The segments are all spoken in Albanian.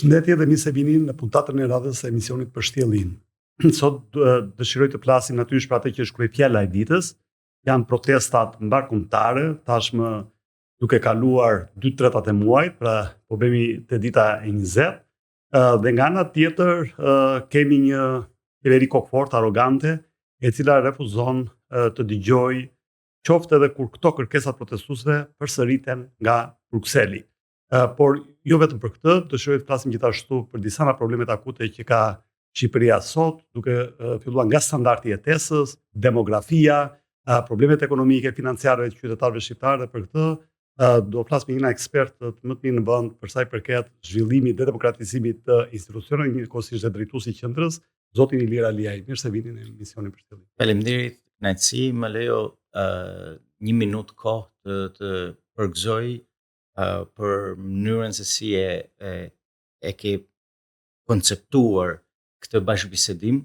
Përshëndetje dhe mirë se vini në puntatën e radhës së emisionit Pështjellim. Sot dëshiroj të flasim natyrisht për atë që është kryefjala e ditës. Janë protestat mbarëkombëtare, tashmë duke kaluar 2/3 e muajit, pra po bëhemi te dita e 20. Dhe nga ana tjetër kemi një qeveri kokëfortë arrogante, e cila refuzon të dëgjojë qoftë edhe kur këto kërkesa të protestuesve përsëriten nga Brukseli. Por jo vetëm për këtë, dëshiroj të flasim gjithashtu për disa nga problemet akute që ka Shqipëria sot, duke filluar nga standardi i jetesës, demografia, problemet ekonomike, financiare të qytetarëve shqiptarë dhe për këtë do flas me një nga ekspertët më të mirë në vend për sa i përket zhvillimit dhe demokratizimit të institucioneve, njëkohësisht dhe drejtuesi i qendrës, zotin Ilir Aliaj. Mirë se vini në emisionin Pështjellim. Faleminderit, kënaqësi, më lejo uh, një minutë kohë të të përgëzoj uh, për mënyrën se si e e, e ke konceptuar këtë bashkëbisedim.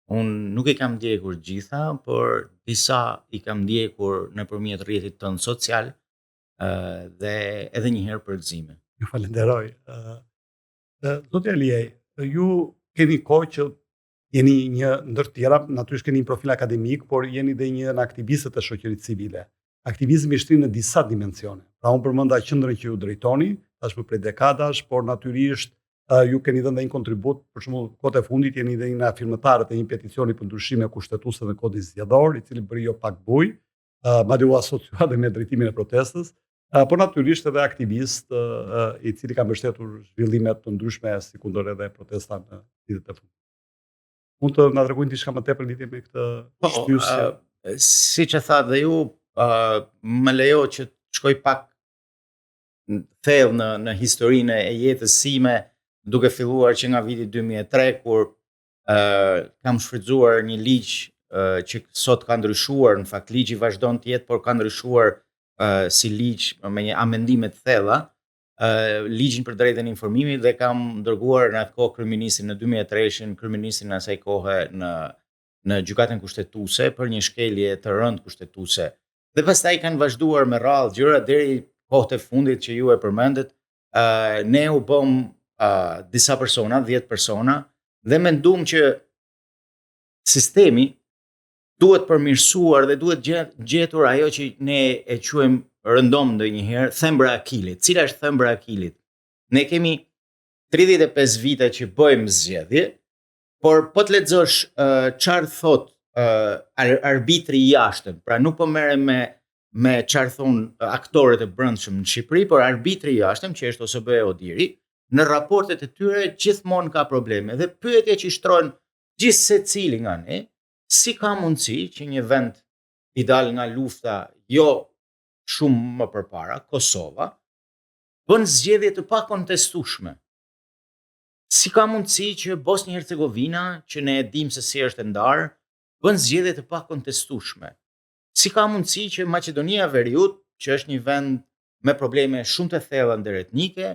Unë nuk i kam ndjekur gjitha, por disa i kam ndjekur nëpërmjet rrjetit tënd social uh, dhe edhe një herë përgëzime. Ju falenderoj. Uh, zoti Aliaj, ju keni kohë që jeni një ndër të tjera, natyrisht keni një profil akademik, por jeni dhe një nga aktivistët e shoqërisë civile. Aktivizmi i shtrirë në disa dimensione. Pra unë përmenda qendrën që ju drejtoni, tashmë prej dekadash, por natyrisht ju keni dhënë dhe një kontribut, për shembull, kohët e fundit jeni dhe një nga firmëtarët e një peticioni për ndryshime kushtetuese në kodin zgjedhor, i cili bëri jo pak bujë, madje u asociua dhe me drejtimin e protestës, por natyrisht edhe aktivist i cili ka mbështetur zhvillime të ndryshme sikundër edhe protesta në ditët e fundit. Mund të na tregoni diçka më tepër lidhje me këtë po, shtysje? Uh, siç e thatë dhe ju, uh, më lejo që të shkoj pak thellë në në historinë e jetës sime, duke filluar që nga viti 2003 kur uh, kam shfrytëzuar një ligj uh, që sot ka ndryshuar, në fakt ligji vazhdon të jetë, por ka ndryshuar uh, si ligj me një amendime të thella, uh, ligjin për drejtën e informimit dhe kam dërguar në atë kohë kryeministrin në 2003-shin, kryeministrin e asaj kohe në në gjykatën kushtetuese për një shkelje të rëndë kushtetuese. Dhe pastaj kanë vazhduar me radhë gjëra deri kohët e fundit që ju e përmendët, uh, ne u bëm uh, disa persona, 10 persona dhe mendum që sistemi duhet përmirësuar dhe duhet gjetur ajo që ne e quajmë rëndom ndonjëherë, thembra e Akilit. Cila është thembra e Akilit? Ne kemi 35 vite që bëjmë zgjedhje, por po të lexosh çfarë uh, thot uh, arbitri i jashtëm, pra nuk po merrem me me çfarë thon aktorët e brendshëm në Shqipëri, por arbitri i jashtëm që është OSBE ODIHR-i, në raportet e tyre gjithmonë ka probleme dhe pyetja që i shtrojnë gjithsecili nga ne, si ka mundësi që një vend i dalë nga lufta jo shumë më përpara, Kosova, bën zgjedhje të pakontestueshme. Si ka mundësi që Bosnjë Hercegovina, që ne e dimë se si është e ndarë, bën zgjedhje të pakontestueshme? Si ka mundësi që Maqedonia e Veriut, që është një vend me probleme shumë të thella ndëretnike,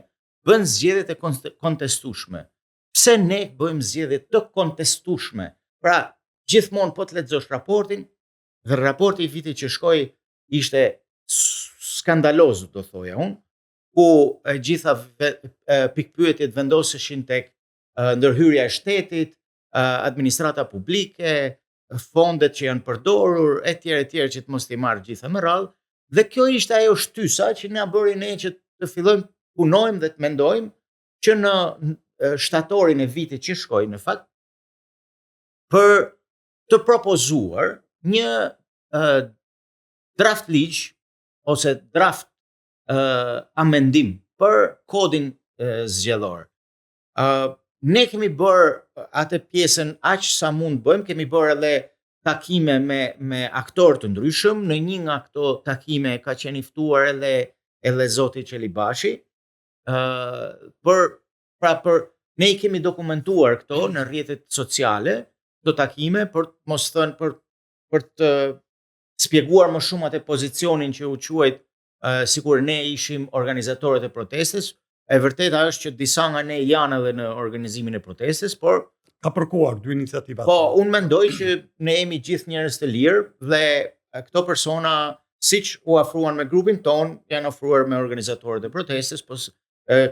bën zgjedhje të kontestueshme? Pse ne bëjmë zgjedhje të kontestueshme? Pra, gjithmonë po të lexosh raportin, dhe raporti i vitit që shkoi ishte skandaloz, do thoja unë, ku e gjitha pikëpyetjet vendoseshin tek ndërhyrja e shtetit, administrata publike, fondet që janë përdorur etj etj që të mos t'i marr gjitha me radhë. Dhe kjo ishte ajo shtysa që na bëri ne që të fillojmë punojmë dhe të mendojmë që në shtatorin e vitit që shkoi në fakt për të propozuar një uh, draft ligj ose draft uh, amendim për kodin uh, zgjedhor. Uh, ne kemi bërë atë pjesën aq sa mund bëjmë, kemi bërë edhe takime me me aktorë të ndryshëm, në një nga këto takime ka qenë i ftuar edhe edhe zoti Celibashi, uh, për pra për ne i kemi dokumentuar këto në rrjetet sociale, këto takime për të mos thënë për për të spjeguar më shumë atë pozicionin që u quajt uh, sikur ne ishim organizatorët e protestës. E vërteta është që disa nga ne janë edhe në organizimin e protestës, por ka përkuar dy iniciativa. Po, unë mendoj që ne jemi gjithë njerëz të lirë dhe këto persona siç u afruan me grupin tonë, janë afruar me organizatorët e protestës, po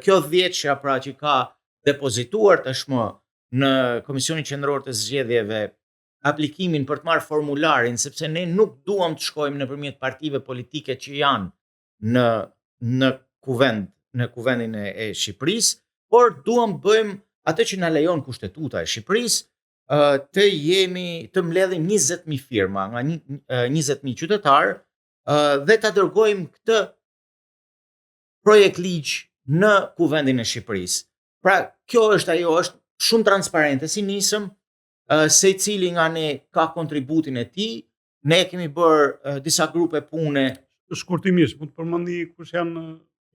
kjo dhjetëshja pra që ka depozituar tashmë në Komisionin Qendror të Zgjedhjeve aplikimin për të marrë formularin, sepse ne nuk duam të shkojmë nëpërmjet partive politike që janë në në kuvend, në kuvendin e, e Shqipërisë, por duam të bëjmë atë që na lejon kushtetuta e Shqipërisë, të jemi të mbledhim 20000 firma nga 20000 qytetarë dhe ta dërgojmë këtë projektligj në kuvendin e Shqipërisë. Pra, kjo është ajo, është shumë transparente si nisëm, secili nga ne ka kontributin e tij, ne kemi bërë disa grupe pune. Shkurtimisht, mund të përmendni kush janë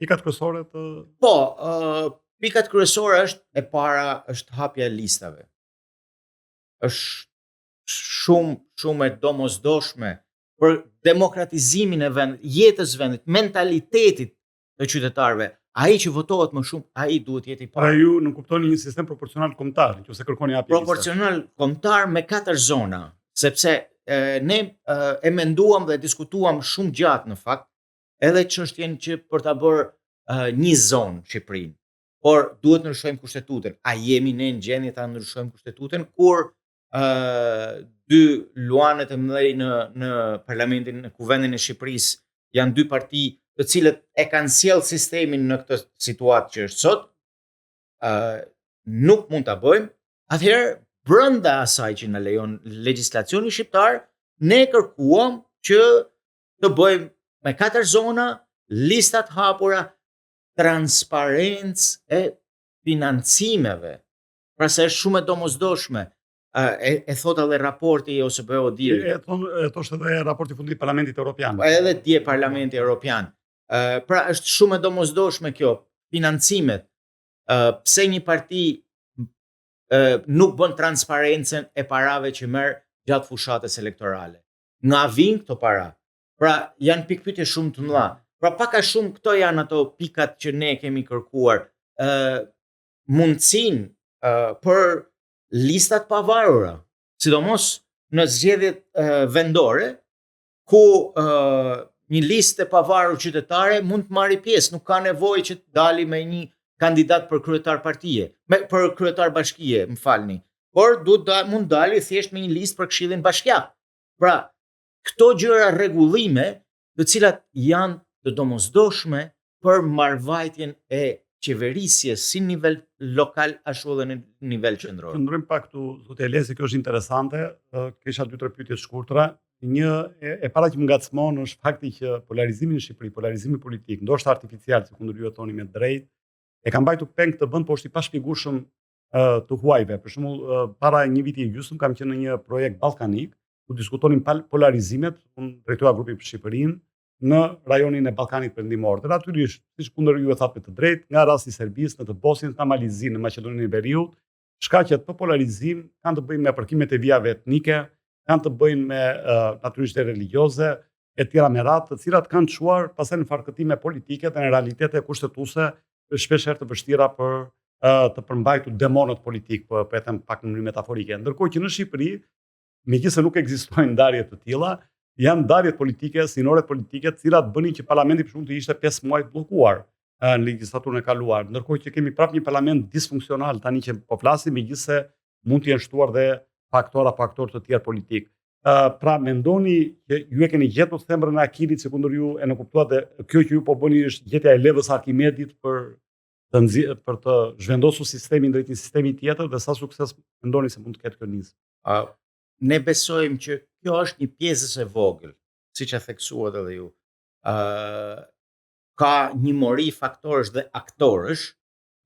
pikat kryesore të Po, uh, pikat kryesore është e para është hapja e listave. Është shumë shumë e domosdoshme për demokratizimin e vendit, jetës së vendit, mentalitetit të qytetarëve. Ai që votohet më shumë, ai duhet të jetë i parë. Pra ju nënkuptoni një sistem proporcional kombëtar, nëse kërkoni hapje Proporcional kombëtar me katër zona, sepse e, ne e, e menduam dhe diskutuam shumë gjatë në fakt edhe çështjen që për ta bërë e, një zonë Shqipërinë. Por duhet të ndryshojmë kushtetutën. A jemi ne në gjendje ta ndryshojmë kushtetutën kur ë dy luanët e mëdhenj në në parlamentin në kuvendin e Shqipërisë janë dy parti të cilët e kanë sjellë sistemin në këtë situatë që është sot, ë nuk mund ta bëjmë, atëherë brenda asaj që na lejon legjislacioni shqiptar, ne kërkuam që të bëjmë me katër zona, lista të hapura, transparencë e financimeve. Pra se është shumë e domosdoshme. E, e thotë edhe raporti i OSBE-ODIHR. E, thon, e thoshte edhe raporti i fundit i Parlamentit Evropian. Po, edhe dje Parlamenti Evropian. Pra është shumë e domosdoshme kjo, financimet. Pse një parti nuk bën transparencën e parave që merr gjatë fushatës elektorale. Nga vijnë këto para? Pra janë pikëpyetje shumë të mëdha. Pra pak a shumë këto janë ato pikat që ne kemi kërkuar. Ë mundësinë uh, për lista të pavarura, sidomos në zgjedhjet uh, vendore, ku uh, një listë e pavarur qytetare mund të marrë pjesë, nuk ka nevojë që të dali me një kandidat për kryetar partie, me për kryetar bashkie, më falni. Por duhet da, mund dali thjesht me një listë për këshillin bashkiak. Pra, këto gjëra rregullime, të cilat janë të domosdoshme për mbarëvajtjen e qeverisjes si në nivel lokal ashtu edhe në nivel qendror. Qëndrojmë pak këtu, zoti Elezi, kjo është interesante. Kisha dy tre pyetje të shkurtra. Një e, e para që më ngacmon është fakti që polarizimi në Shqipëri, polarizimi politik, ndoshta artificial, sikundër ju e thoni me drejt, e ka mbajtur peng këtë vend, po është i pashpjegueshëm të huajve. Për shembull, para një viti e gjysmë kam qenë në një projekt ballkanik ku diskutonim polarizimet, unë drejtoja grupin për Shqipërinë në rajonin e Ballkanit Perëndimor. Dhe natyrisht, sikundër ju e thatë me të drejtë, nga rasti i Serbisë në të Bosnjës, nga Mali i Zi në Maqedoninë e Veriut, shkaqet për polarizim kanë të bëjnë me përkimet e vijave etnike, kanë të bëjnë me natyrisht dhe religjioze, e tjera me radhë, të cilat kanë çuar pastaj në farkëtime politike dhe në realitete kushtetuese shpesh herë të vështira për të përmbajtur demonët politikë, po, po e them pak në mënyrë metaforike. Ndërkohë që në Shqipëri, megjithëse nuk ekzistojnë ndarje të tilla, janë ndarjet politike, sinoret politike, të cilat bënin që parlamenti për shembull të ishte 5 muaj të bllokuar në legjislaturën e kaluar, ndërkohë që kemi prapë një parlament disfunksional tani që po flasim, megjithëse mund të jenë shtuar dhe faktorë apo aktorë të tjerë politikë. Uh, pra mendoni që ju e keni gjetur thembrën e Akilit sikundër ju e nënkuptuat dhe kjo që ju po bëni është gjetja e levës Arkimedit për të nxi, për të zhvendosur sistemin drejt një sistemi tjetër dhe sa sukses mendoni se mund të ketë kjo nismë? Uh, ne besojmë që kjo është një pjesëz e vogël, siç e theksuat edhe ju. Uh, ka një mori faktorësh dhe aktorësh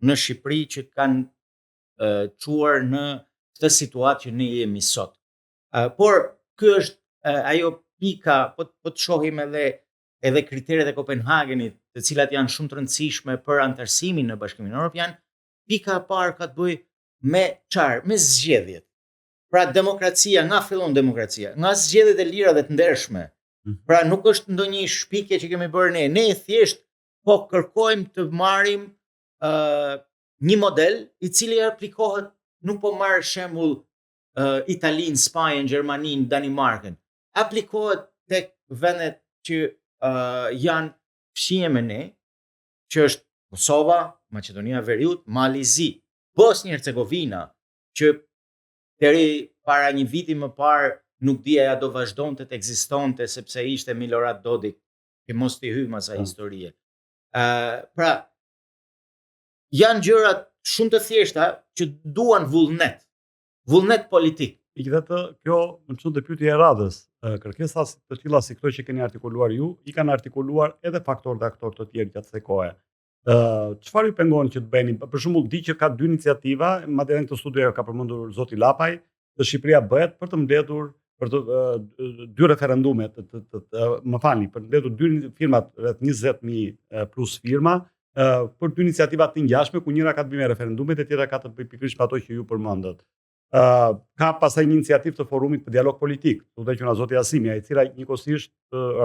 në Shqipëri që kanë uh, çuar në këtë situatë që ne jemi sot. Uh, por ky është uh, ajo pika, po po të shohim edhe edhe kriteret e Kopenhagenit, të cilat janë shumë të rëndësishme për anëtarësimin në Bashkimin Evropian, pika e parë ka të bëjë me çfarë? Me zgjedhjet. Pra demokracia, nga fillon demokracia? Nga zgjedhjet e lira dhe të ndershme. Mhm. Pra nuk është ndonjë shpikje që kemi bërë ne. Ne thjesht po kërkojmë të marrim ë uh, një model i cili aplikohet, nuk po marr shembull uh, Italinë, Spanjën, Gjermaninë, Danimarkën. Aplikohet tek vendet që uh, janë fqinje me ne, që është Kosova, Maqedonia e Veriut, Mali i Zi. Bosnjë Hercegovina, që deri para një viti më parë nuk dija a do vazhdonte të ekzistonte sepse ishte Milorad Dodik, që mos t'i hyjmë asaj po. historie. Ë, uh, pra janë gjëra shumë të thjeshta që duan vullnet. Vullnet politik. Megjithatë, kjo më çon te pyetja e radhës. Kërkesa të tilla si këto që keni artikuluar ju, i kanë artikuluar edhe faktorë dhe aktorë të tjerë gjatë kësaj kohe. Çfarë ju pengon që të bëni? Për shembull, di që ka dy iniciativa, madje edhe në këtë studio ka përmendur zoti Lapaj, të Shqipëria bëhet për të mbledhur për të dy referendume, të, të, të, të, më falni, për të mbledhur dy firmat rreth 20000 plus firma për dy iniciativa të ngjashme ku njëra ka të bëjë me referendumet e tjetra ka të bëjë pikërisht me ato që ju përmendët. Uh, ka pastaj një iniciativë të forumit për dialog politik, të udhëhequr nga zoti Asimja, e cila njëkohësisht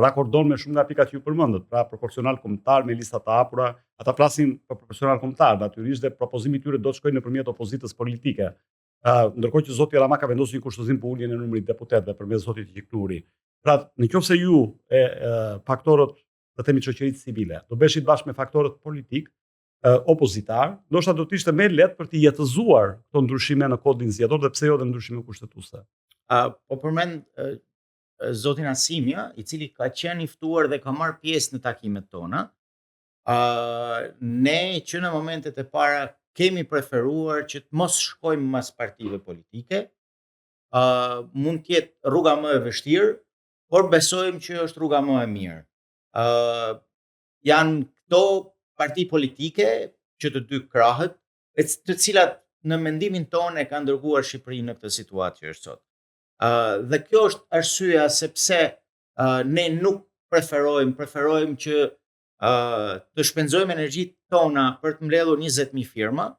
rakordon me shumë nga pikat që ju përmendët, pra proporcional kombëtar me lista të hapura, ata flasin për proporcional kombëtar, natyrisht dhe propozimi i tyre do të shkojë nëpërmjet opozitës politike. Uh, ndërkohë që zoti Rama ka vendosur një kushtëzim për uljen e numrit të deputetëve përmes zotit Gjiknuri. Pra, në qoftë se ju e, e faktorët, të themi shoqërisë civile, do bëheshit bashkë me faktorët politikë, opozitar, ndoshta do të ishte më lehtë për të jetëzuar këto ndryshime në kodin zgjedhor dhe pse jo dhe ndryshime kushtetuese. Uh, po përmend uh, zotin Asimja, i cili ka qenë i ftuar dhe ka marrë pjesë në takimet tona. Uh, ne që në momentet e para kemi preferuar që të mos shkojmë mas partive politike. Uh, mund të jetë rruga më e vështirë, por besojmë që është rruga më e mirë. Uh, janë këto parti politike që të dy krahët, e të cilat në mendimin tonë e kanë dërguar Shqipërinë në këtë situatë që është sot. Uh, dhe kjo është arsyeja sepse uh, ne nuk preferojmë, preferojmë që uh, të shpenzojmë energjitë tona për të mbledhur 20.000 firma,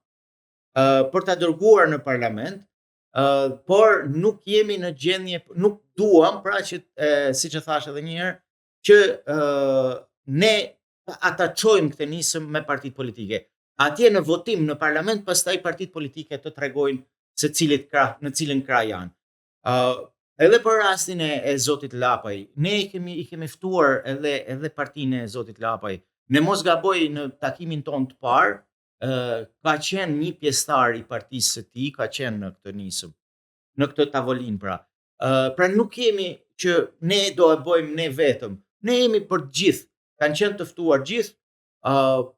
uh, për ta dërguar në parlament, uh, por nuk jemi në gjendje, nuk duam, pra që, uh, siç e thashë edhe një herë, që uh, ne ta ataçojmë këtë nismë me partitë politike. Atje në votim në parlament pastaj partitë politike të tregojnë se cilit krah, në cilin krah janë. Uh, edhe për rastin e, e Zotit Lapaj, ne i kemi i kemi ftuar edhe edhe partinë e Zotit Lapaj. Në mos gaboj në takimin tonë të parë, uh, ka qenë një pjesëtar i partisë së tij, ka qenë në këtë nismë, në këtë tavolinë pra. Uh, pra nuk jemi që ne do e bëjmë ne vetëm. Ne jemi për të gjithë. Kanë qenë të ftuar gjithë. Uh,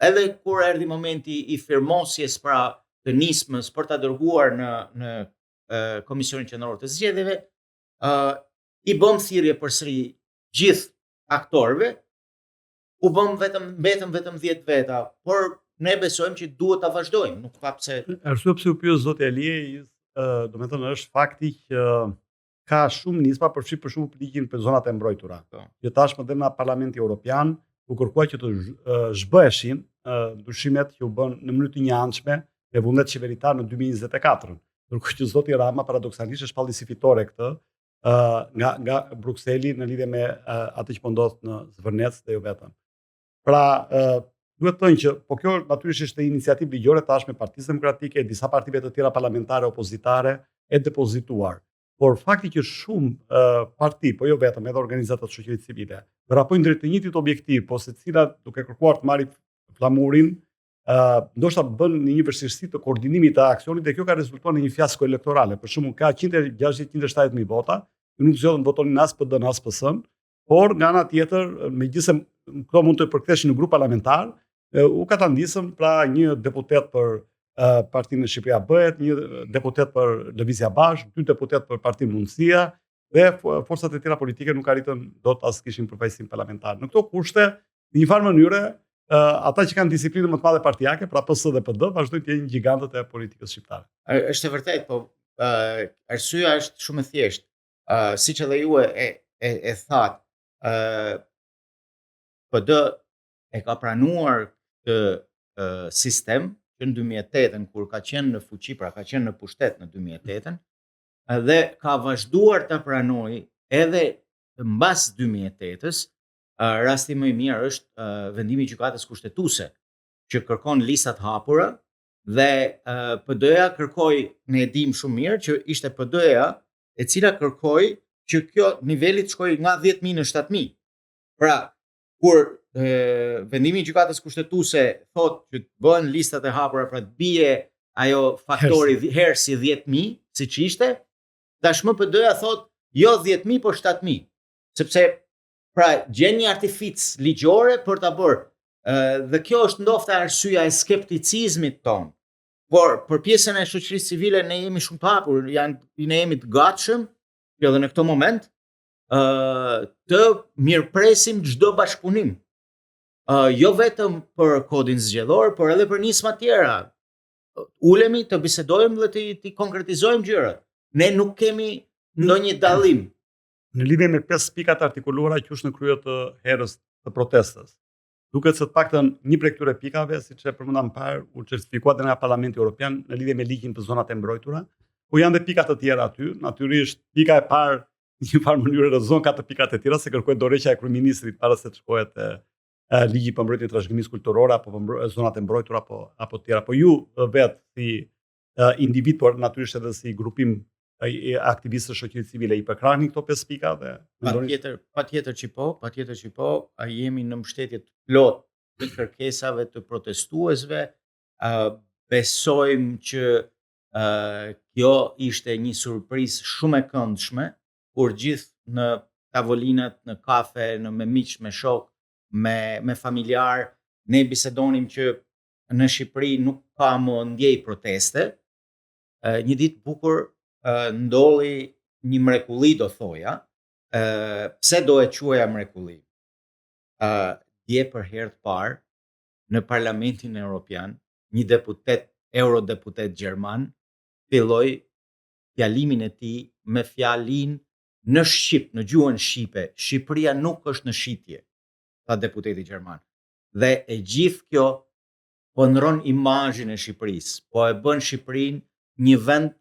edhe kur erdhi momenti i firmosjes pra të nismës për ta dërguar në në uh, Komisionin Qendror të Zgjedhjeve, uh, i bëmë thirrje përsëri gjithë aktorëve, u bëmë vetëm mbetëm vetëm 10 veta, por ne besojmë që duhet ta vazhdojmë, nuk ka pse. Arsyeja pse u pyes zoti Aliaj, domethënë është fakti që ka shumë nisma përfshi për shembull ligjin për zonat e mbrojtura. Po. Që tashmë dhe nga Parlamenti Evropian u kërkua që të zhbëheshin ndryshimet që u bënë në mënyrë të njëanshme me vullnet qeveritar në 2024. Ndërkohë që zoti Rama paradoksalisht e shpalli si fitore këtë nga nga Brukseli në lidhje me atë që po ndodh në Zvërnec dhe jo vetëm. Pra, duhet thënë që po kjo natyrisht ishte iniciativë ligjore tashmë e Partisë Demokratike e disa partive të tjera parlamentare opozitare e depozituar. Por fakti që shumë uh, parti, po jo vetëm, edhe organizatat e shoqërisë civile, vrapojnë drejt të njëjtit objektiv, po secila duke kërkuar të marrë flamurin, uh, ndoshta bën në një vështirësi të koordinimit të aksionit dhe kjo ka rezultuar në një fiasko elektorale. Për shembull, ka 160-170 mijë vota, që nuk zgjodhën të votonin as PD-n as PS-n, por nga ana tjetër, megjithëse këto mund të përktheshin në grup parlamentar, u katandisën pra një deputet për Partinë Shqipëria Bëhet, një deputet për Lëvizja Bashkë, dy deputet për Partinë Mundësia dhe forcat e tjera politike nuk arritën dot as kishin përfaqësim parlamentar. Në këto kushte, në një farë mënyre, ata që kanë disiplinën më të madhe partiake, pra PS dhe PD, vazhdojnë të jenë gjigantët e politikës shqiptare. Është e vërtetë, po uh, arsyeja është shumë e thjeshtë. Uh, siç edhe ju e e, e thatë, uh, PD e ka pranuar këtë uh, sistem që në 2008-ën kur ka qenë në fuqi, pra ka qenë në pushtet në 2008-ën, dhe ka vazhduar ta pranojë edhe mbas 2008-ës, uh, rasti më i mirë është uh, vendimi i gjykatës kushtetuese që kërkon lista të hapura dhe uh, PD-ja kërkoi, ne e dimë shumë mirë që ishte PD-ja e cila kërkoi që kjo niveli të shkojë nga 10.000 në 7.000. Pra, kur e, vendimi i gjykatës kushtetuese thotë që të bëhen listat e hapura, pra të bie ajo faktori herësi 10.000, siç ishte, tashmë PD-ja thotë jo 10.000, por 7.000. Sepse pra gjen një artificë ligjore për ta bërë. Dhe kjo është ndofta arsyeja e skepticizmit tonë. Por për pjesën e shoqërisë civile ne jemi shumë të hapur, janë ne jemi të gatshëm që edhe në këtë moment ë të mirëpresim çdo bashkëpunim. Ë jo vetëm për kodin zgjedhor, por edhe për nisma tjera. Ulemi të bisedojmë dhe të të konkretizojmë gjërat. Ne nuk kemi ndonjë dallim. Në lidhje me pesë pikat e artikuluara që është në krye të herës të protestës. Duket se të paktën një prej këtyre pikave, siç e përmenda më parë, u certifikua edhe nga Parlamenti Evropian në lidhje me ligjin për zonat e mbrojtura, po janë dhe pika të tjera aty. Natyrisht, pika e parë në një farë mënyrë rrëzon katër pikat e tjera se kërkohet dorëheqja e kryeministrit para se të shkohet e, e, ligji për mbrojtjen e trashëgimisë kulturore apo për mbro, zonat e mbrojtura apo apo të tjera. Po ju vetë si individ, por natyrisht edhe si grupim i aktivistëve të shoqërisë civile i përkrahni këto pesë pika dhe mendoni Patjetër, patjetër që po, patjetër që po, a jemi në mbështetje të plotë të kërkesave të protestuesve, ë besojmë që ë kjo ishte një surprizë shumë e këndshme, kur gjithë në tavolinat, në kafe, në me miq, me shok, me me familjar, ne bisedonim që në Shqipëri nuk ka më ndjenjë proteste. Një ditë bukur ndodhi një mrekulli do thoja, pse do e quaja mrekulli? Ë dje për herë të parë në Parlamentin Evropian, një deputet, eurodeputet gjerman, filloi fjalimin e tij me fjalinë në shqip, në gjuhën shqipe, Shqipëria nuk është në shitje, tha deputeti gjerman. Dhe e gjithë kjo po ndron imazhin e Shqipërisë, po e bën Shqipërinë një vend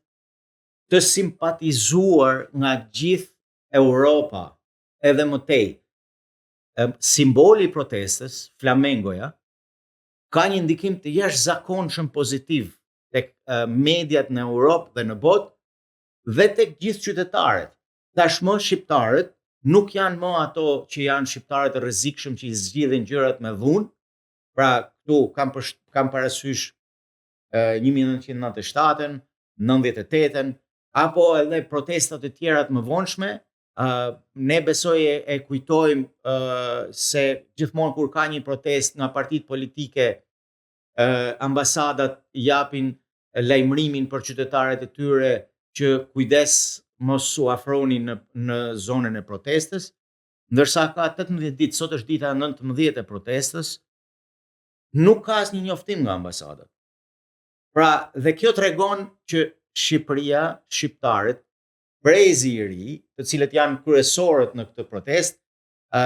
të simpatizuar nga gjithë Europa, edhe më tej. Simboli i protestës, flamengoja, ka një ndikim të jashtëzakonshëm pozitiv tek mediat në Europë dhe në botë dhe tek gjithë qytetarët. Tashmë shqiptarët nuk janë më ato që janë shqiptarët e rrezikshëm që i zgjidhin gjërat me dhunë. Pra, këtu kam për, kam parasysh 1997-ën, 98-ën, apo edhe protestat e tjera të mëvonshme, uh, ne besoj e, e kujtojmë uh, se gjithmonë kur ka një protestë nga partitë politike, uh, ambasadat japin lajmërimin për qytetarët e tyre që kujdes mos u afroni në në zonën e protestës, ndërsa ka 18 ditë, sot është dita 19 e protestës, nuk ka asnjë njoftim nga ambasadat. Pra, dhe kjo tregon që Shqipëria, shqiptarët, brezi i ri, të cilët janë kryesorët në këtë protestë, ë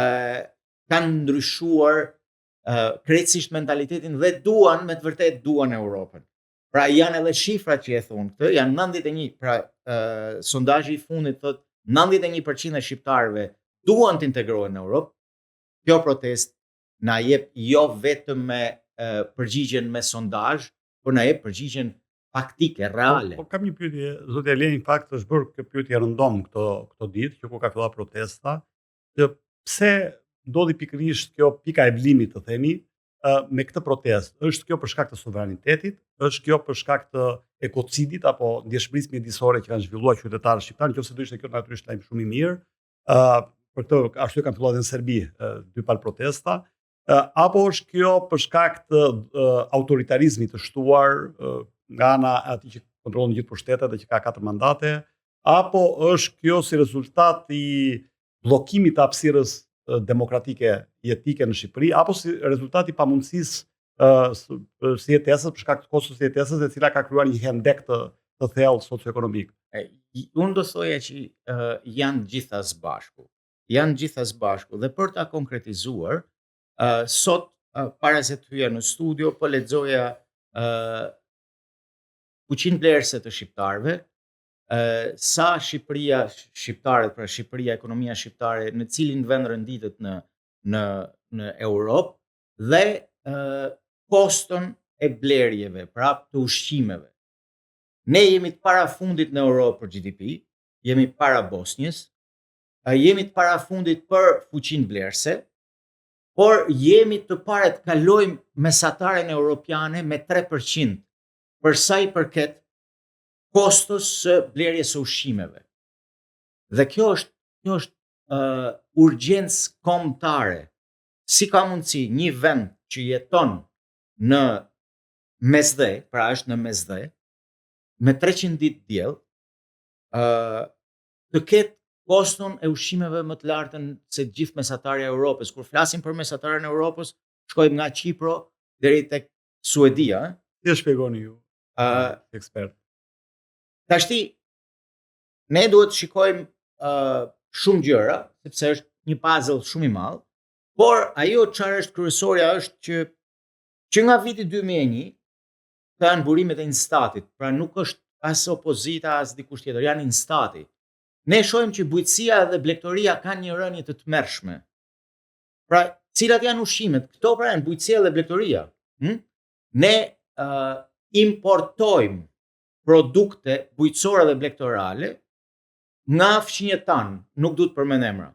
kanë ndryshuar uh, krejtësisht mentalitetin dhe duan me të vërtetë duan Europën. Pra janë edhe shifrat që e thonë këtë, janë 91, pra uh, sondazhi i fundit thotë 91% e shqiptarëve duan të integrohen në Europë. Kjo protestë na jep jo vetëm me uh, përgjigjen me sondazh, por na jep përgjigjen faktike, reale. Po, po kam një pyetje, zoti Aliaj, në fakt është bërë kjo pyetje rëndom këto këto ditë që kur ka filluar protesta, që pse ndodhi pikërisht kjo pika e vlimit, të themi, me këtë protestë? Është kjo për shkak të sovranitetit? Është kjo për shkak të ekocidit apo ndjeshmërisë mjedisore që kanë zhvilluar qytetarët shqiptarë? Nëse do ishte kjo natyrisht lajm shumë i mirë. ë për këtë arsye kanë filluar edhe në Serbi dy palë protesta. apo është kjo për shkak të autoritarizmit të shtuar nga ana e atij që kontrollon gjithë pushtetet dhe që ka katër mandate, apo është kjo si rezultat i bllokimit të hapësirës demokratike jetike në Shqipëri apo si rezultat i pamundësisë së jetesës për shkak të kostos së jetesës e cila ka krijuar një hendek të të thellë socioekonomik. E, unë do thoja që uh, janë gjitha së bashku. Janë gjitha së bashku dhe për ta konkretizuar, uh, sot uh, para se të hyja në studio po lexoja uh, fuqinë blerëse të shqiptarëve, sa Shqipëria, shqiptarët, pra Shqipëria, ekonomia shqiptare në cilin vend renditet në në në Europë dhe ë koston e blerjeve, pra të ushqimeve. Ne jemi të parafundit në Europë për GDP, jemi para Bosnjës, jemi të parafundit për fuqinë blerëse, por jemi të parët kalojmë mesataren europiane me 3%. për sa i përket kostos së blerjes së ushqimeve. Dhe kjo është kjo është uh, urgjencë kombëtare. Si ka mundësi një vend që jeton në Mesdhe, pra është në Mesdhe, me 300 ditë diell, ë uh, të ketë koston e ushqimeve më të lartën se gjithë mesatarja e Europës. Kur flasim për mesataren e Europës, shkojmë nga Qipro deri tek Suedia, ë? Si e shpjegoni ju? Ë uh, ekspert. Tashti ne duhet të shikojmë uh, shumë gjëra, sepse është një puzzle shumë i madh, por ajo çfarë është kryesorja është që që nga viti 2001 këto janë burimet e Instatit, pra nuk është as opozita as dikush tjetër, janë Instati. Ne shohim që bujqësia dhe blegtoria kanë një rënie të tmerrshme. Pra, cilat janë ushqimet? Këto pra janë bujqësia dhe blegtoria. Hm? Ne uh, importojmë produkte bujqësore dhe blegtorale nga fqinjët tanë, nuk du të përmend emra.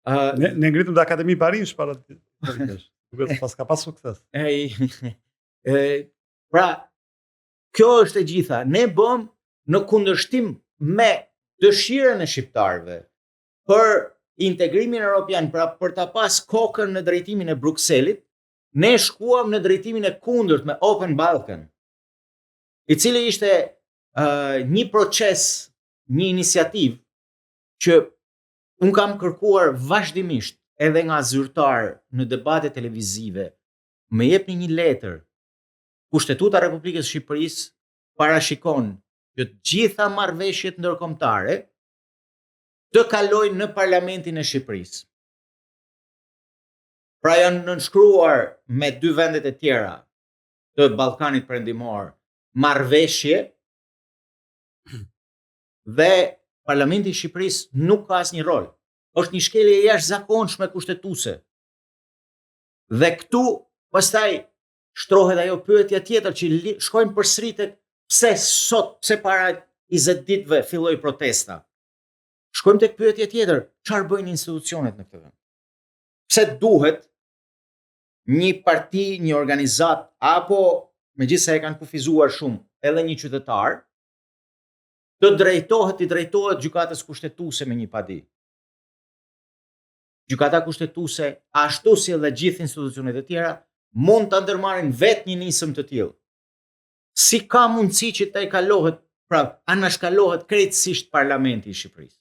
Uh, ne, ne ngritëm dhe Akademi Barinjsh para vitesh. Duket se paska pas sukses. E, e, pra, kjo është e gjitha. Ne bëmë në kundërshtim me dëshirën e shqiptarëve për integrimin europian, pra për ta pas kokën në drejtimin e Brukselit, ne shkuam në drejtimin e kundërt me Open Balkan, i cili ishte uh, një proces, një iniciativë që unë kam kërkuar vazhdimisht edhe nga zyrtarë në debate televizive, më jepni një letër. Kushtetuta e Republikës së Shqipërisë parashikon që të gjitha marrëveshjet ndërkombëtare të kalojnë në Parlamentin e Shqipërisë. Pra janë nënshkruar me dy vendet e tjera të Ballkanit Perëndimor marrëveshje dhe Parlamenti i Shqipërisë nuk ka asnjë rol. Është një shkelje e jashtëzakonshme kushtetuese. Dhe këtu pastaj shtrohet ajo pyetja tjetër që shkojmë përsëri tek pse sot, pse para 20 ditëve filloi protesta. Shkojmë tek pyetja tjetër, çfarë bëjnë institucionet në këtë vend? Pse duhet një parti, një organizatë apo megjithëse e kanë kufizuar shumë, edhe një qytetar të drejtohet, t'i drejtohet gjykatës kushtetuese me një padi. Gjykata kushtetuese, ashtu si edhe gjithë institucionet e tjera, mund ta ndërmarrin vetë një nismë të tillë. Si ka mundësi që të kalohet, pra anashkalohet krejtësisht parlamenti i Shqipërisë?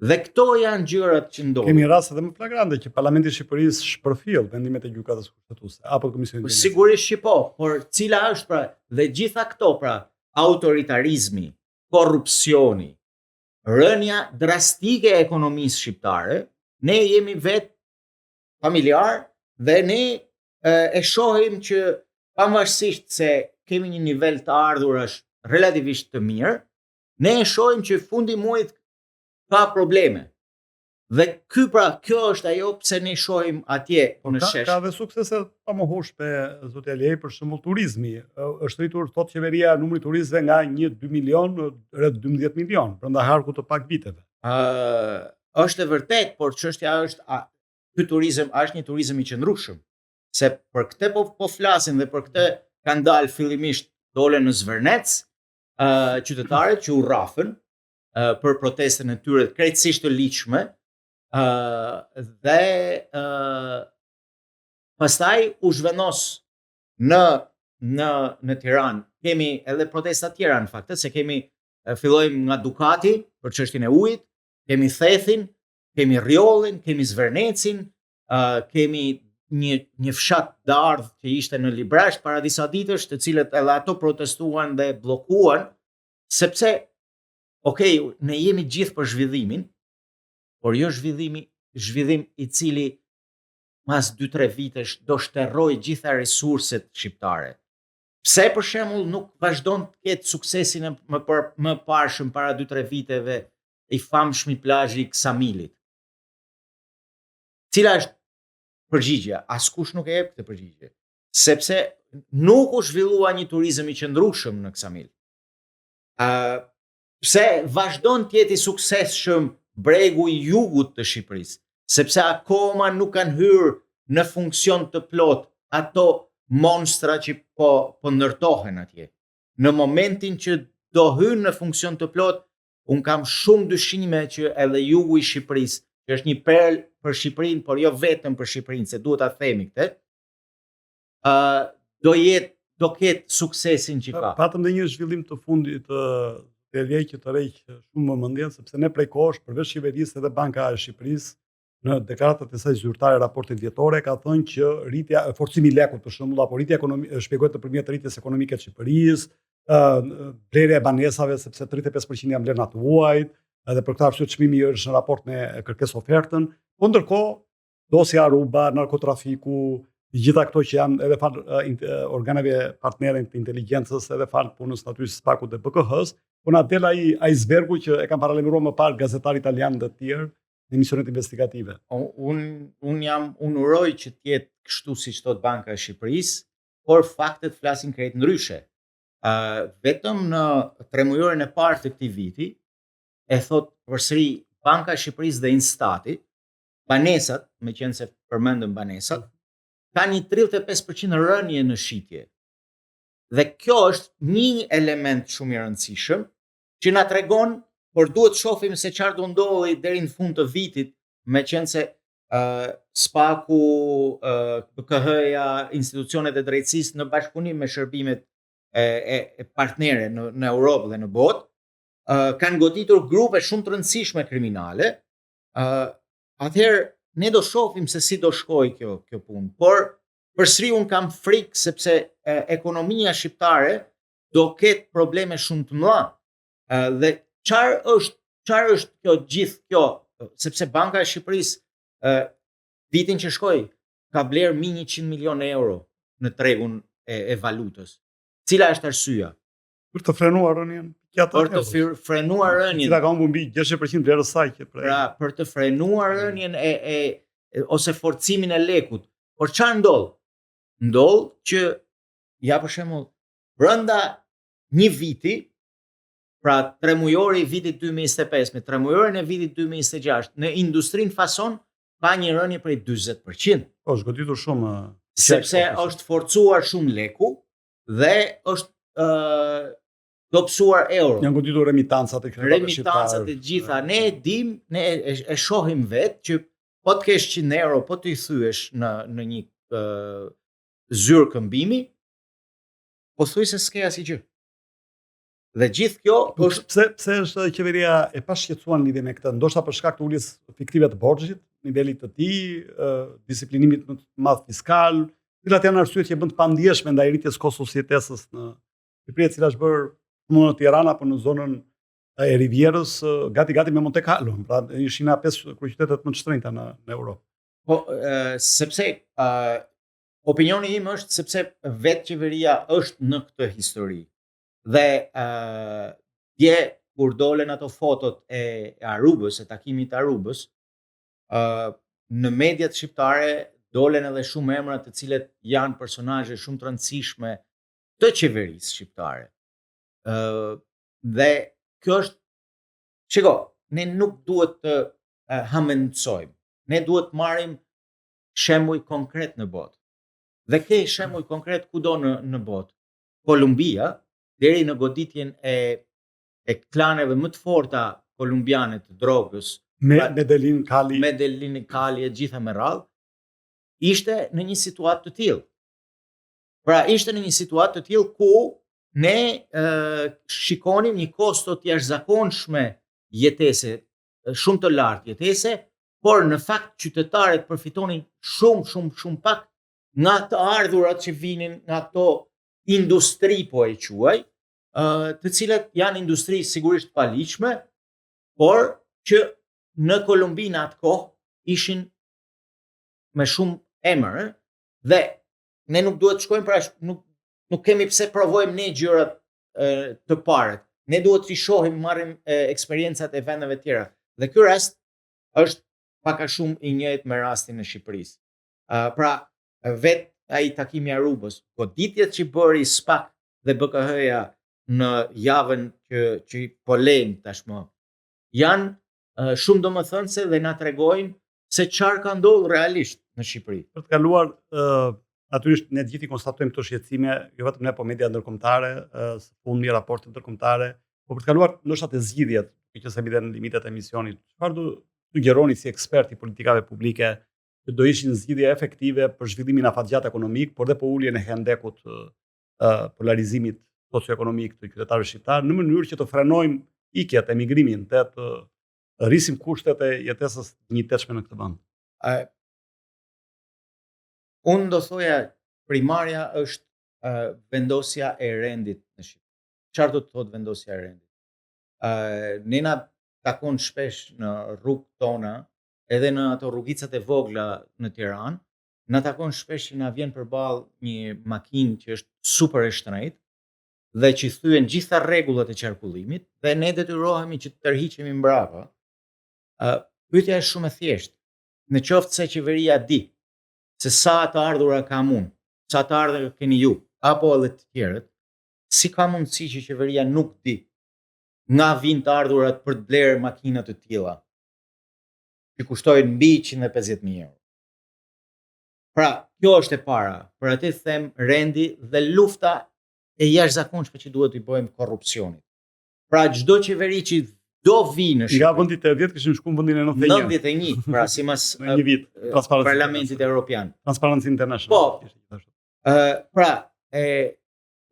Dhe këto janë gjërat që ndodhin. Kemi raste edhe më flagrante që Parlamenti i Shqipërisë shpërfill vendimet e Gjykatës Kushtetuese apo të Komisionit po, Sigurisht që po, por cila është pra dhe gjitha këto pra autoritarizmi, korrupsioni, rënia drastike e ekonomisë shqiptare, ne jemi vetë familjarë dhe ne e, e shohim që pavarësisht se kemi një nivel të ardhurash relativisht të mirë, ne e shohim që fundi i muajit ka probleme. Dhe ky pra, kjo është ajo pse ne shohim atje po, në ka, shesh. Ka dhe suksese të pamohueshme zoti Aliaj, për shembull turizmi. Është rritur thotë qeveria numri i turistëve nga 1-2 milion në rreth 12 milion brenda harkut të pak viteve. Ë uh, është e vërtetë, por çështja është a ky turizëm a është një turizëm i qëndrueshëm? Se për këtë po po flasin dhe për këtë kanë dalë fillimisht dolën në Zvërnec, ë uh, qytetarët që u rrafën uh, për protestën e tyre krejtësisht të ligjshme, ë uh, dhe ë uh, pastaj u zhvendos në në në Tiranë. Kemi edhe protesta tjera në fakt, se kemi fillojmë nga Dukati për çështjen e ujit, kemi Thethin, kemi Rrjollin, kemi Zvernecin, uh, kemi një një fshat Dardhë që ishte në Librazhd para disa ditësh, të cilët edhe ato protestuan dhe bllokuan, sepse ok, ne jemi gjithë për zhvillimin, por jo zhvillimi, zhvillim i cili mas 2-3 vitesh do shterrojë gjitha resurset shqiptare. Pse për shembull nuk vazhdon të ketë suksesin e më për, mëparshëm para 2-3 viteve i famshmi plazhi i Ksamilit? Cila është përgjigja? Askush nuk e jep këtë përgjigje, sepse nuk u zhvillua një turizëm i qëndrueshëm në Ksamil. Ë pse vazhdon të jetë i suksesshëm bregu i jugut të Shqipërisë? Sepse akoma nuk kanë hyrë në funksion të plotë ato monstra që po po ndërtohen atje. Në momentin që do hynë në funksion të plotë, unë kam shumë dyshime që edhe jugu i Shqipërisë, që është një perlë për Shqipërinë, por jo vetëm për Shqipërinë, se duhet ta themi këtë, ë uh, do jetë do ketë suksesin që ka. Patëm dhe një zhvillim të fundit të të re që tërheq shumë vëmendjen, sepse ne prej kohësh përveç qeverisë edhe Banka e Shqipërisë në deklaratat e saj zyrtare raportet vjetore ka thënë që rritja forcimi i lekut për shembull apo rritja ekonomike shpjegohet nëpërmjet rritjes ekonomike të Shqipërisë, ë blerja e banesave sepse 35% janë blerë nga të huajt, edhe për këtë arsye çmimi është në raport me kërkesë ofertën, po ndërkohë dosja Aruba, narkotrafiku, të gjitha këto që janë edhe falë organeve partnere të inteligjencës, edhe falë punës natyrisht SPAK-ut dhe BKH-s, po na del ai icebergu që e kanë paralajmëruar më parë gazetarë italianë dhe të tjerë në emisionet investigative. Un un jam un uroj që të jetë kështu siç thot Banka e Shqipërisë, por faktet flasin krejt ndryshe. Ë uh, vetëm në tremujorin e parë të këtij viti e thot përsëri Banka e Shqipërisë dhe Instati, banesat, meqenëse përmendëm banesat, ka një 35% rënie në shitje. Dhe kjo është një element shumë i rëndësishëm që na tregon, por duhet të shohim se çfarë do ndodhi deri në fund të vitit, meqenëse uh, SPAK-u, uh, BKH-ja, institucionet e drejtësisë në bashkëpunim me shërbimet e, e, e partnere në, në Europë dhe në botë, uh, kanë goditur grupe shumë të rëndësishme kriminale, uh, atëherë ne do shohim se si do shkojë kjo kjo punë. Por përsëri un kam frikë sepse e, ekonomia shqiptare do ketë probleme shumë të mëdha. Dhe çfarë është çfarë është kjo gjithë kjo sepse Banka e Shqipërisë vitin që shkoi ka blerë mbi 100 milionë euro në tregun e, e valutës. Cila është arsyeja? Për të frenuar rënien. Për të frenuar rënien. Cila ka humbur mbi 60% vlerës saj që prej. Pra, për të frenuar rënien e, e, e ose forcimin e lekut. Por çfarë ndodh? Ndodh që ja për shembull, brenda një viti, pra tremujori i vitit 2025 me tremujorin e vitit 2026 në industrinë fason ka një rënie prej 40%. Po, është goditur shumë sepse është forcuar shumë leku dhe është ë dobësuar euro. Janë goditur remitancat e qytetarëve shqiptarë. Remitancat e gjitha. Ne e dim, ne e, e shohim vetë që po të kesh 100 euro, po t'i thyesh në në një ë zyrë këmbimi, pothuajse s'ke asgjë. Dhe gjithë kjo po, është pse pse është qeveria e pashqetësuar në lidhje me këtë, ndoshta për shkak të uljes fiktive të borxhit, nivelit të tij, disiplinimit më të madh fiskal, cilat janë arsyet që e bën të pandjeshme ndaj rritjes kostos së jetesës në Shqipëri, e cila është bërë më në Tiranë apo në zonën e Rivierës gati gati me Monte Carlo, pra ishin nga pesë kryeqytetet më të shtrenjta në në Europë. Po, e, sepse e, opinioni im është sepse vetë qeveria është në këtë histori. Dhe ë dje kur dolën ato fotot e Arubës, e takimit të Arubës, ë në mediat shqiptare dolën edhe shumë emra të cilët janë personazhe shumë të rëndësishme të qeverisë shqiptare. ë dhe kjo është Shiko, ne nuk duhet të hamendësojmë. Ne duhet të marrim shembuj konkret në botë. Dhe ke shembuj konkret kudo në në botë. Kolumbia deri në goditjen e e klaneve më të forta kolumbiane të drogës, me pra, Medellin Cali, Medellin Cali e gjitha me radhë, ishte në një situatë të tillë. Pra ishte në një situatë të tillë ku ne e, shikonim një kosto të jashtëzakonshme jetese, shumë të lartë jetese, por në fakt qytetarët përfitonin shumë shumë shumë pak nga të ardhurat që vinin nga këto industri po e quaj, të cilat janë industri sigurisht të paligjshme, por që në Kolumbi në atë kohë ishin me shumë emër dhe ne nuk duhet të shkojmë pra nuk nuk kemi pse provojmë ne gjërat të parët. Ne duhet t'i shohim, marrim e, eksperiencat e vendeve tjera. Dhe ky rast është pak a shumë i njëjtë me rastin e Shqipërisë. Uh, pra, vetë ai takimi i Arubës, goditjet që bëri SPAK dhe BKH-ja në javën që që po lejmë tashmë, janë uh, shumë domethënëse dhe na tregojnë se çfarë ka ndodhur realisht në Shqipëri. Për të kaluar uh, Natyrisht ne të gjithë i konstatojmë këto shqetësime, jo vetëm ne, po media ndërkombëtare, së fundmi raportet ndërkombëtare, po për të kaluar ndoshta te zgjidhjet, meqenëse jemi dhe në limitet e emisionit, çfarë do sugjeroni si ekspert i politikave publike që do ishin zgjidhje efektive për zhvillimin afatgjatë ekonomik, por dhe për uljen e hendekut të polarizimit socioekonomik të qytetarëve shqiptarë në mënyrë që të frenojmë ikjet, emigrimin, dhe të rrisim kushtet e jetesës dinjitetshme në këtë vend. Uh, unë do thoja primarja është uh, vendosja e rendit në Shqipëri. Çfarë do të thotë vendosja e rendit? Uh, ne na takon shpesh në rrugët tona, edhe në ato rrugicat e vogla në Tiranë, na takon shpesh që na vjen përballë një makinë që është super e shtrenjtë dhe që thyen gjitha rregullat e qarkullimit dhe ne detyrohemi që të tërhiqemi mbrapa. Ë uh, pyetja është shumë e thjeshtë. Në qoftë se qeveria di se sa të ardhura kam unë, sa të ardhura keni ju, apo edhe të tjerët, si ka mundësi që qeveria nuk di nga vijnë të ardhurat për të blerë makina të tilla që kushtojnë mbi 150.000 euro. Pra, kjo është e para, për atë them rendi dhe lufta e jashtëzakonshme që duhet t'i bëjmë korrupsionit. Pra, çdo qeveri që do vijë në Shqipëri. Nga vendi 80 kishim shkuar në vendin e 91. 91, pra sipas në një vit, Parlamentit Evropian. Transparency International. Po. Ë, pra, e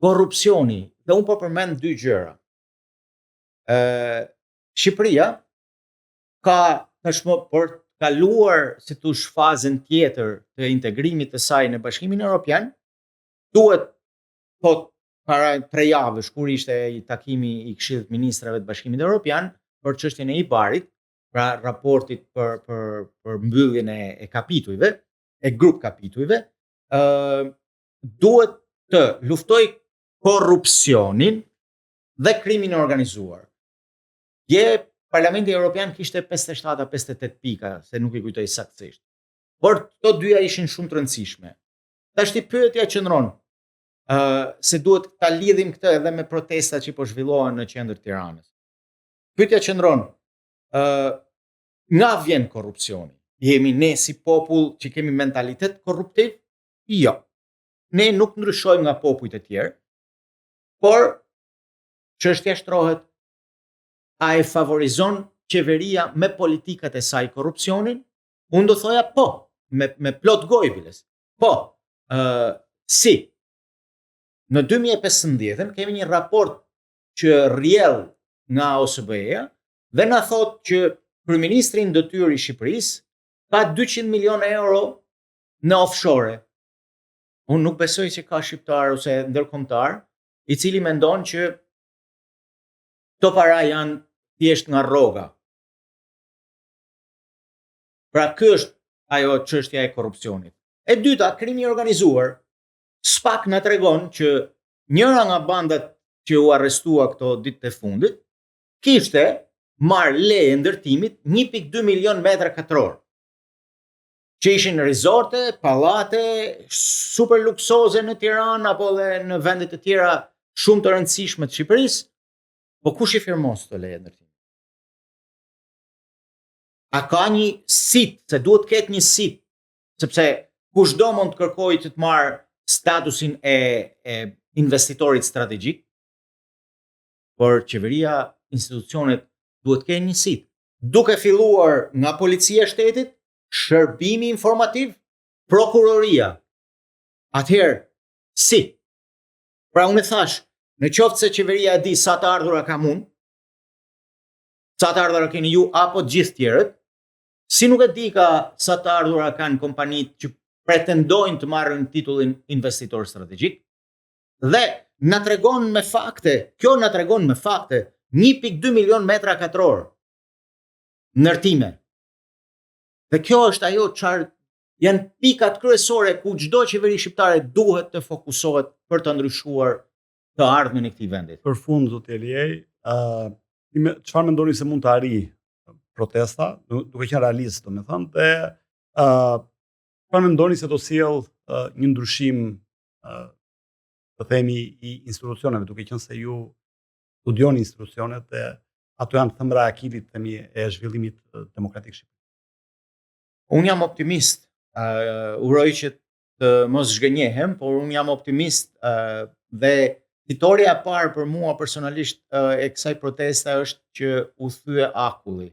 korrupsioni, dhe unë po përmend dy gjëra. Ë, Shqipëria ka tashmë për të kaluar si thuash fazën tjetër të integrimit të saj në Bashkimin Evropian, duhet thot para tre javësh kur ishte i takimi i Këshillit të Ministrave të Bashkimit Evropian për çështjen e IBAR-it, pra raportit për për për mbylljen e, e kapitujve, e grup kapitujve, ë uh, duhet të luftoj korrupsionin dhe krimin e organizuar. Dje Parlamenti Evropian kishte 57 a 58 pika, se nuk i kujtoj saktësisht. Por këto dyja ishin shumë të rëndësishme. Tashti pyetja qëndron, ë uh, se duhet ta lidhim këtë edhe me protestat që po zhvillohen në qendër të Tiranës. Pyetja qëndron, ë uh, nga vjen korrupsioni? Jemi ne si popull që kemi mentalitet korruptiv? Jo. Ne nuk ndryshojmë nga popujt e tjerë, por çështja shtrohet a e favorizon qeveria me politikat e saj korrupsionin? Unë do thoja po, me, me plot gojë biles. Po, uh, si? Në 2015 kemi një raport që rrjedh nga OSBE-ja dhe na thotë që kryeministri në detyrë i Shqipërisë ka 200 milion euro në offshore. Unë nuk besoj se ka shqiptar ose ndërkombëtar i cili mendon që këto para janë thjesht nga rroga. Pra ky është ajo çështja e korrupsionit. E dyta, krimi i organizuar. SPAK na tregon që njëra nga bandat që u arrestua këto ditët e fundit kishte marrë leje ndërtimit 1.2 milion metra katror. Që ishin rezorte, pallate super luksoze në Tiranë apo dhe në vende të tjera shumë të rëndësishme të Shqipërisë, po kush i firmos këto leje ndërtimi? A ka një sit, se duhet të ketë një sit, sepse kushdo mund të kërkojë të të marrë statusin e, e investitorit strategjik, por qeveria, institucionet duhet të kenë një sit. Duke filluar nga policia e shtetit, shërbimi informativ, prokuroria. Atëherë, si? Pra unë e thash, në qoftë se qeveria e di sa të ardhura kam unë, sa të ardhura keni ju apo të gjithë tjerët, si nuk e di ka sa të ardhura kanë kompanitë që pretendojnë të marrin titullin investitor strategjik, dhe na tregon me fakte, kjo na tregon me fakte 1.2 milion metra katror ndërtime. Dhe kjo është ajo çfarë janë pikat kryesore ku çdo qeveri shqiptare duhet të fokusohet për të ndryshuar të ardhmen e këtij vendi. Për fund zoti Aliaj, ë uh, çfarë mendoni se mund të arrijë protesta, duke qenë realist, domethënë, dhe ë uh, çfarë mendoni se do sjell uh, një ndryshim uh, të themi i institucioneve, duke qenë se ju studioni institucionet dhe ato janë thembra e Akilit, themi, e zhvillimit demokratik shqiptar. Unë jam optimist. Uh, uroj që të mos zhgënjehem, por unë jam optimist uh, dhe fitorja e parë për mua personalisht uh, e kësaj proteste është që u thye akulli.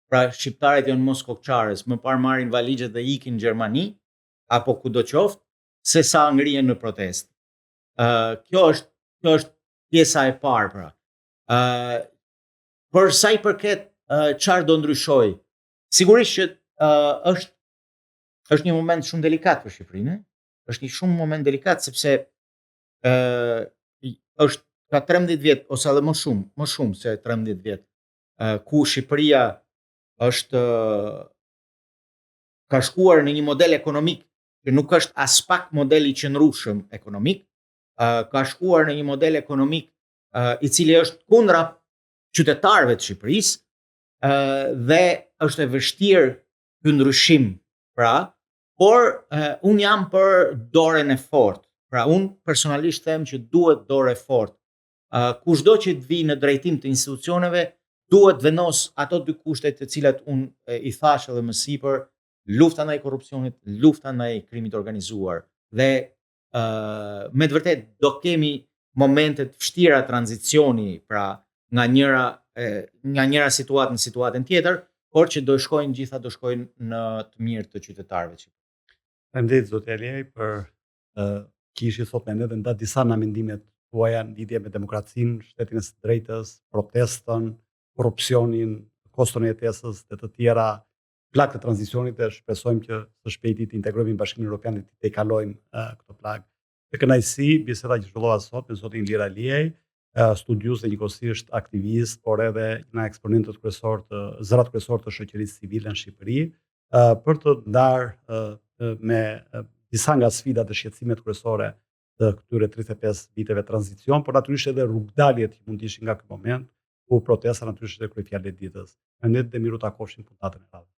Pra shqiptarët janë mos kokëçarës, më parë marrin valixhet dhe ikin në Gjermani apo kudo qoftë, se sa ngrihen në protestë. Ë uh, kjo është kjo është pjesa e parë pra. Ë uh, për sa i përket uh, çfarë do ndryshojë, sigurisht që uh, është është një moment shumë delikat për Shqipërinë, është një shumë moment delikat sepse ë uh, është ka 13 vjet ose edhe më shumë, më shumë se 13 vjet, uh, ku Shqipëria është uh, ka shkuar në një model ekonomik që nuk është aspak model i qëndrueshëm ekonomik, uh, ka shkuar në një model ekonomik uh, i cili është kundra qytetarëve të Shqipërisë uh, dhe është e vështirë ky ndryshim, pra, por uh, unë jam për dorën e fortë. Pra unë personalisht them që duhet dorë e fortë. Uh, kushdo që të vijë në drejtim të institucioneve, duhet të vendosë ato dy kushte të cilat unë i thashë edhe më sipër, lufta ndaj korrupsionit, lufta ndaj krimit të organizuar. Dhe uh, me të vërtetë do kemi momente të vështira tranzicioni, pra nga njëra e, nga njëra situatë në situatën tjetër, por që do shkojnë gjitha do shkojnë në të mirë të qytetarëve. Faleminderit zoti Aliaj për uh, që ishit sot me ne dhe ndatë disa nga mendimet tuaja në lidhje me demokracinë, shtetin e së drejtës, protestën, korrupsionin, koston e jetesës dhe të tjera plagë të tranzicionit dhe shpresojmë që së shpejti të integrohemi në Bashkimin Evropian dhe të tejkalojmë uh, këto plagë. Me kënaqësi, biseda që zhvillova sot me zotin Ilir Aliaj, studiues dhe njëkohësisht aktivist, por edhe një nga eksponentët kryesorë të zërat kryesorë të shoqërisë civile në Shqipëri, për të ndarë me disa nga sfidat dhe shqetësimet kryesore të këtyre 35 viteve tranzicion, por natyrisht edhe rrugëdaljet që mund të ishin nga ky moment, ku protesta natyrisht është kryefjala e ditës. Faleminderit dhe mirutakofshim puntatën e radhës.